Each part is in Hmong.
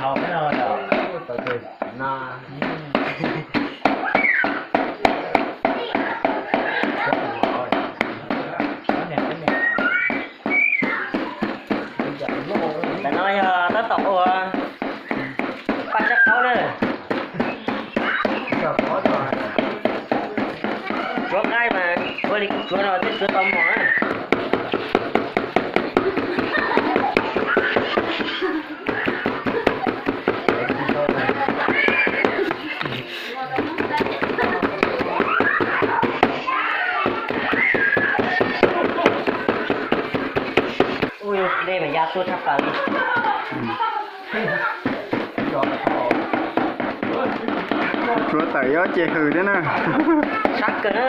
Ntawm no yog tab tom ua paj tsab qaub na. Tsuav nqaij mas ua li kuv tsuav no thiaj tsuav tau mos na. Ua dej mas ya tuaj tshaj plaws li. Tsuav tawm yob ces hws thiab na. Sab kawg na.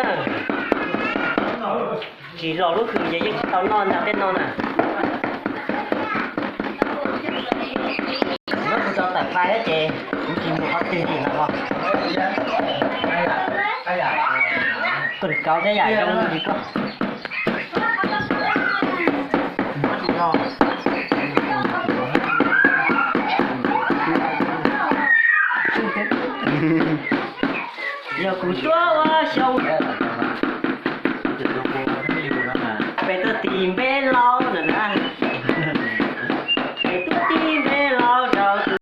Tsis los lub hws ces yeej tsis tau noj ntag tej no na. Kuv tso tawm fais thiab ces kuv tsis mus qhov twg li no. Tus kauv thiab yam zoo li koj. Yog kuv tuaj ua